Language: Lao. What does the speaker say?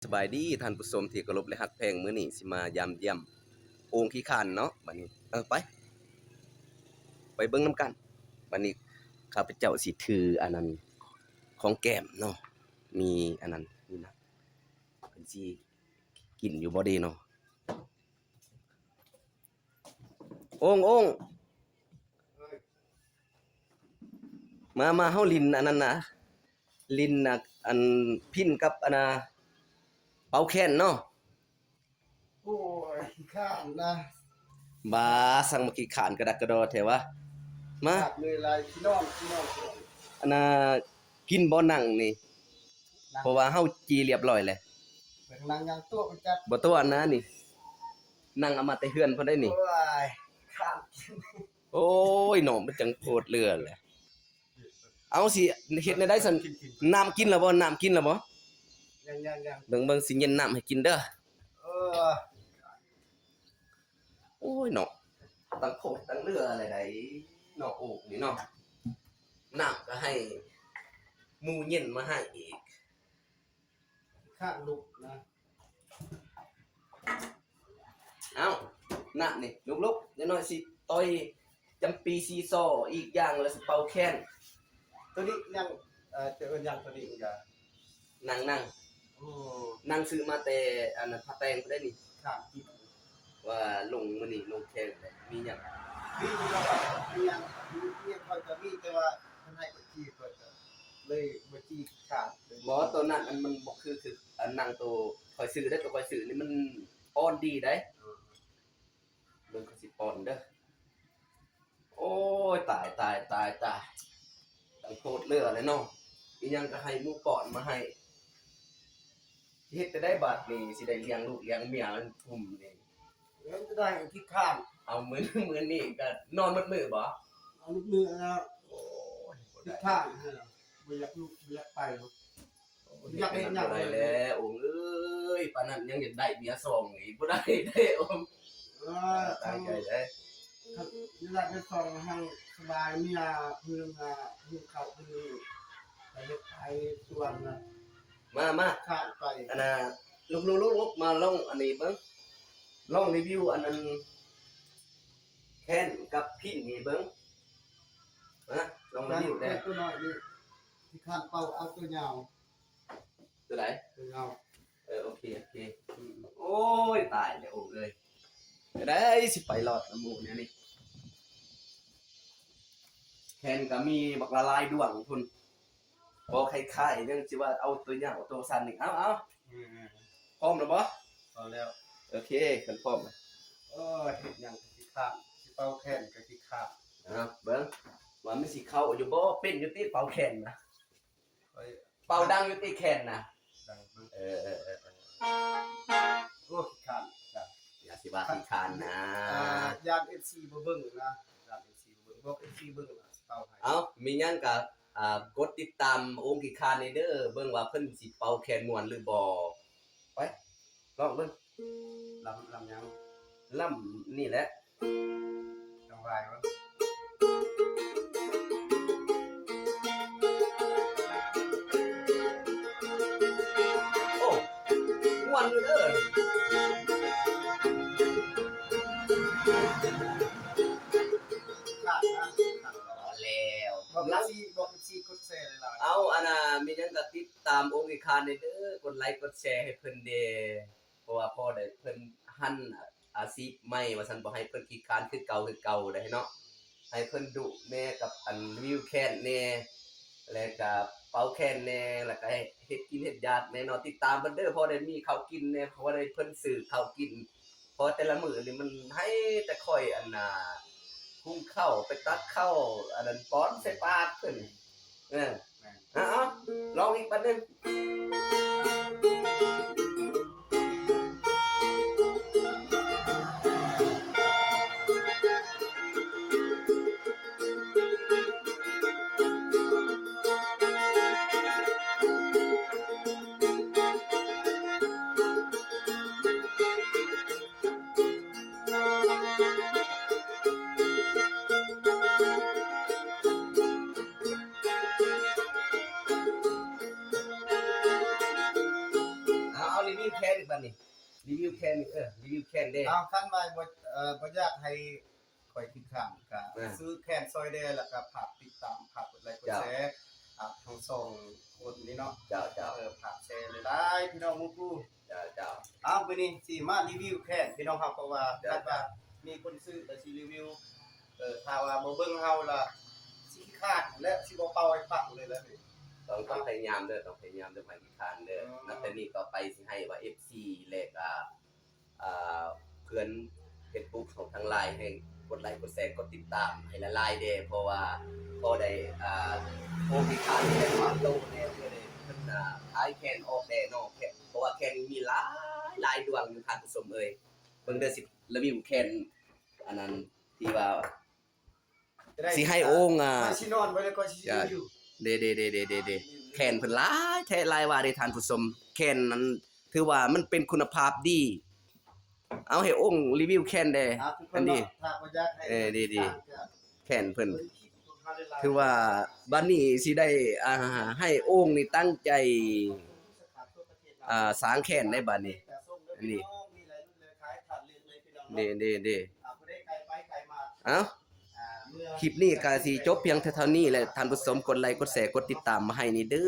ສະບາຍດີທ່ານຜູ້ຊົມທີ່ເຄົາລົບ ແລະ ຮັກແພງ, ມື້ນີ້ຊິມາຢາມຢ້ຽມໂອ່ງຂີ້ຄ້ານເນາະ. ບັດນີ້ ເອີ ໄປ ໄປເບິ່ງນຳກັນ. ບັດນີ້ຂ້າພະເຈົ້າຊິຖືອັນນັ້ນຂອງແກ້ມເນາະ, ມີອັນນັ້ນ ນີ້ນະ, ເພິ່ນຊິກິນຢູ່ບໍ່ເດເນາະ? ໂອ່ງ ໂອ່ງ ມາ ມາ ເຮົາຫຼິ້ນອັນນັ້ນນະ, ຫຼິ້ນນະ ອັນພິນກັບອັນນະ ເປົ່າແຄນເນາະ. ໂອ້ຍ ຂີ້ຄ້ານນະ. ບາ ຊ່າງມາຂີ້ຄ້ານກະດັກກະດໍແທ້ວະ. ມາ ເມື່ອຍຫຼາຍ ຊິນອນ ຊິນອນ. ອັນນະ ກິນບໍ່ນັ່ງນີ້? ນັ່ງ ເພາະວ່າເຮົາຈີ່ລຽບຮ້ອຍແລ້ວ. ນັ່ງຫຍັງ ໂຕະໄປຈັດ. ບໍ່ໂຕະອັນນະນີ້, ນັ່ງເອົາມາແຕ່ເຮືອນພຸ້ນໄດ໋ນີ້. ໂອ້ຍ ຂ້ານກິນ. ໂອ້ຍເນາະ ມັນຈັ່ງໂພດເຫຼືອແຫຼະ. ເອົາ ຊິເຮັດແນວໃດຊັ້ນ? ກິນ ກິນ ກິນ ນ້ຳກິນແລ້ວບໍ່? ນ້ຳກິນແລ້ວບໍ່? ຍັງ ຍັງ ຍັງ. ເບິ່ງ ເບິ່ງ ຊິເຢັນນ້ຳໃຫ້ກິນເດີ. ເອີ ໂອ້ຍເນາະ ຕັ້ງໂຄດຕັ້ງເຫຼືອແລ້ວໃດເນາະ ໂອກນີ້ເນາະ. ນ້ຳກໍໃຫ້ໝູ່ເຢັນມາໃຫ້ອີກ. ຂ້ານລຸກນະ. ເອົ້າ ນ້ຳນີ້ລຸກໆ ຢ່າງໜ້ອຍຊິຕ່ອຍຈຳປີຊີຊໍອີກຢ່າງ ແລ້ວຊິເປົ່າແຄນ. ໂຕນີ້ຍັງ ເອີ ຈະເອີ້ນຫຍັງໂຕນີ້ກະ ນັ່ງ ນັ່ງ ໂອ້ ນັ່ງຊື້ມາແຕ່ອັນນັ້ນ ພະແຕງພຸ້ນໄດ໋ນີ້. ຂ້ານກິນ ວ່າລົງມື້ນີ້ລົງແຂ່ງແຫຼະ ມີຫຍັງ? ມີຢູ່ແລ້ວ ມີຫຍັງ ມີຫຍັງຂ້ອຍກໍມີ ແຕ່ວ່າເພິ່ນໃຫ້ຂ້ອຍຂີ່ ຂ້ອຍກໍເລີຍບໍ່ຂີ່. ຂ້ານ ບໍ່ ໂຕນັ້ນອັນມັນບໍ່ຄື ຄືອັນນັ່ງໂຕຂ້ອຍຊື້ເດ້. ໂຕຂ້ອຍຊື້ນີ້ມັນອ່ອນດີໃດ໋. ເອີ ເບິ່ງຂ້ອຍຊິປ້ອນເດີ. ໂອ້ຍ ຕາຍ ຕາຍ ຕາຍ ຕາຍ ຕັ້ງໂພດເຫຼືອແລ້ວເນາະ. ອີຫຍັງກໍໃຫ້ໝູ່ປ້ອນມາໃຫ້. ເຮັດຈັ່ງໃດບາດນີ້ ຊິໄດ້ລ້ຽງລູກລ້ຽງເມຍມັນກຸ່ມນີ້? ເຮັດຈັ່ງໃດ ຂີ້ຄ້ານ. ເອົາ ມື້ ມື້ນີ້ກໍນອນໝົດມື້ບໍ່? ນອນໝົດມື້ແລ້ວ. ໂອ້ຍ ຂີ້ຄ້ານ ບໍ່ຢາກລຸກ ບໍ່ຢາກໄປ. ຢາກເຮັດຫຍັງ ບໍ່ໄດ້ແລ້ວ ໂອງເອີຍ. ປານນັ້ນຍັງຢາກໄດ້ເມຍສອງອີກ ບໍ່ໄດ້ເດ້ ໂອງ. ເອີ ຕັ້ງໃຈເດ້. ຢາກໄດ້ສອງ ຮັ່ງສະບາຍ ເມຍຜູ້ໜຶ່ງ ອາ ຫຸງເຂົ້າຜູ້ໜຶ່ງ ໄປເຮັດໄຮ່ສວນນະ. ມາ ມາ ຂ້ານໄປ. ອັນນ່າ ລຸກໆ ມາລອງອັນນີ້ເບິ່ງ ລອງຣີວິວອັນນັ້ນ ແຄນກັບພິນນີ້ເບິ່ງ. ມາ ລອງຣີວິວແດ່. ໂຕນ້ອຍນີ້ ຂີ້ຄ້ານເປົ່າ ເອົາໂຕຍາວ. ໂຕໃດ? ໂຕຍາວ. ເອີ ໂອເຄ ໂອເຄ. ອືມ ໂອ້ຍ ຕາຍແລ້ວໂອງເອີຍ. ຈັ່ງໃດຊິໄປລອດນຳໝູ່ແນວນີ້? ແຄນກໍມີບັກຫຼາຍໆດວງພຸ້ນ. ບໍ່ຄ້າຍໆ ຍັງຊິວ່າເອົາໂຕຍາວ ໂຕສັ້ນນີ້. ເອົາ ເອົາ ອືມ ພ້ອມແລ້ວບໍ່? ພ້ອມແລ້ວ. ໂອເຄ ຄັນພ້ອມ. ໂອ້ຍ ເຮັດຫຍັງກໍຂີ້ຄ້ານ ຊິເປົ່າແຄນກໍຂີ້ຄ້ານ. ເອົາ ເບິ່ງວ່າມັນຊິເຂົ້າຢູ່ບໍ່? ເປັນຢູ່ຕິເປົ່າແຄນນະ? ຂ້ອຍ ເປົ່າດັງຢູ່ຕິແຄນນະ? ດັງ. ເອີ ເອີ ເອີ ເອີ. ໂອ້ ຂີ້ຄ້ານ. ຢ່າຊິວ່າຂີ້ຄ້ານນະ. ອ່າ ຢ້ານເອັຟຊີບໍ່ເບິ່ງນະ, ຢ້ານເອັຟຊີບໍ່ເບິ່ງ. ບອກເອັຟຊີເບິ່ງລະຊິເປົ່າໃຫ້. ເອົ້າ ມີຫຍັງກະ ອ່າ ກົດຕິດຕາມໂອ່ງຂີ້ຄ້ານແດ່ເດີ, ເບິ່ງວ່າເພິ່ນຊິເປົ່າແຄນມ່ວນຫຼືບໍ່. ໄປ ລອງເບິ່ງ. ລຳ ລຳຫຍັງ? ລຳນີ້ແຫຼະ. ຈັງຫວະວະ? ໂອ້ ມ່ວນຢູ່ເດີ. ຂາດນະ ຂາດ. ພໍແລ້ວ. ບອກເອັຟຊີ ບອກເອັຟຊີກົດແຊຫຼາຍໆ. ເອົາ ອັນນ່າ ມີຫຍັງກໍຕິດຕາມໂອ່ງຂີ້ຄ້ານແດ່ເດີ, ກົດໄລກົດແຊໃຫ້ເພິ່ນແດ່. ເພາະວ່າພໍໄດ້ເພິ່ນຫັນອາຊີບໃໝ່ວ່າຊັ້ນ, ບໍ່ໃຫ້ເພິ່ນຂີ້ຄ້ານຄືເກົ່າ ຄືເກົ່າໄດ໋ເນາະ. ໃຫ້ເພິ່ນດຸແດ່ກັບອັນຣີວິວແຄນແດ່ ແລ້ວກະເປົ່າແຄນແດ່ ແລ້ວກະເຮັດກິນເຮັດຢາກແດ່ເນາະ. ຕິດຕາມເພິ່ນເດີ, ພໍໄດ້ມີເຂົ້າກິນແດ່, ພໍໄດ້ເພິ່ນຊື້ເຂົ້າກິນ. ເພາະແຕ່ລະມື້ນີ້ມັນໃຫ້ແຕ່ຂ້ອຍ ອັນນ່າ ຫຸງເຂົ້າ ໄປຕັກເຂົ້າ ອັນນັ້ນ ປ້ອນໃສ່ປາກເພິ່ນ. ເອີ ແມ່ນ. ເອົາໆ ລອງອີກບັດໜຶ່ງ. ໂອ້ ແຄນອີກບັດນີ້ ຣີວິວແຄນ ເອີ ຣີວິວແຄນເດ້. ເອົາ ຄັນວ່າບໍ່ ເອີ ບໍ່ຢາກໃຫ້ຂ້ອຍຂີ້ຄ້ານ ກະ ອ່າ ຊື້ແຄນຊ່ອຍແດ່ ແລ້ວກະຝາກຕິດຕາມ ຝາກກົດໄລກົດແຊ ເຈົ້າ ອ່າ ທັງສອງຄົນນີ້ເນາະ. ເຈົ້າ ເຈົ້າ ເອີ ຝາກແຊຫຼາຍໆ ພີ່ນ້ອງໝູ່ຄູ່. ເຈົ້າ ເຈົ້າ ເອົາ ມື້ນີ້ຊິມາຣີວິວແຄນ ພີ່ນ້ອງເຮົາ ເພາະວ່າ ເຈົ້າ ຄາດວ່າມີຄົນຊື້ ແຕ່ຊິຣີວິວ ເອີ ຖ້າວ່າບໍ່ເບິ່ງເຮົາລະຊິຂີ້ຄ້ານ ແລະ ຊິບໍ່ເປົ່າໃຫ້ຟັງເລີຍລະນີ້. ຕ້ອງ ຕ້ອງພະຍາຍາມເດີ ຕ້ອງພະຍາຍາມເດີ ບໍ່ໃຫ້ຂີ້ຄ້ານເດີ. ອືມ ນັບແຕ່ນີ້ຕໍ່ໄປຊິໃຫ້ວ່າເອັຟຊີ ແລະ ກະ ອ່າ ເພື່ອນເຟສບຸກຂອງທັງຫຼາຍ ໃຫ້ກົດໄລກົດແຊ ກົດຕິດຕາມໃຫ້ຫຼາຍໆແດ່ ເພາະວ່າພໍໄດ້ ອ່າ ໂອ້ ຂີ້ຄ້ານແດ່ ເພາະວ່າໂຕແດ່ ເພື່ອໄດ້ ອ່າ ຂາຍແຄນອອກແດ່ເນາະ. ແຄນ ເພາະວ່າແຄນມີຫຼາຍ ຫຼາຍດວງຢູ່ທ່ານຜູ້ຊົມເອີຍ. ເບິ່ງເດີ ຊິຣີວິວແຄນ ອັນນັ້ນ ທີ່ວ່າ ຊິໃຫ້ໂອ່ງ ອ່າ ຂ້ອຍຊິນອນໄວ້ແລ້ວຂ້ອຍຊິຢູ່. ເດ້ ເດ້ ເດ້ ເດ້ ເດ້ ແຄນເພິ່ນຫຼາຍແທ້ຫຼາຍວ່າເດ້ທ່ານຜູ້ຊົມ. ແຄນນັ້ນຖືວ່າມັນເປັນຄຸນນະພາບດີ. ເອົາ ໃຫ້ໂອ່ງຣີວິວແຄນແດ່. ອັນນີ້ ເອີ ດີໆ ແຄນເພິ່ນ ຖືວ່າບັດນີ້ຊິໄດ້ ອ່າ ໃຫ້ໂອ່ງນີ້ຕັ້ງໃຈ ອ່າ ສ້າງແຄນໃນບັດນີ້. ອັນນີ້ ເດ້ ເດ້ ເດ້ ເອົ້າ ຄລິບນີ້ກະຊິຈົບພຽງເທົ່ານີ້ແຫຼະ ທ່ານຜູ້ຊົມ ກົດໄລ ກົດແຊ ກົດຕິດຕາມມາໃຫ້ນີ້ເດີ.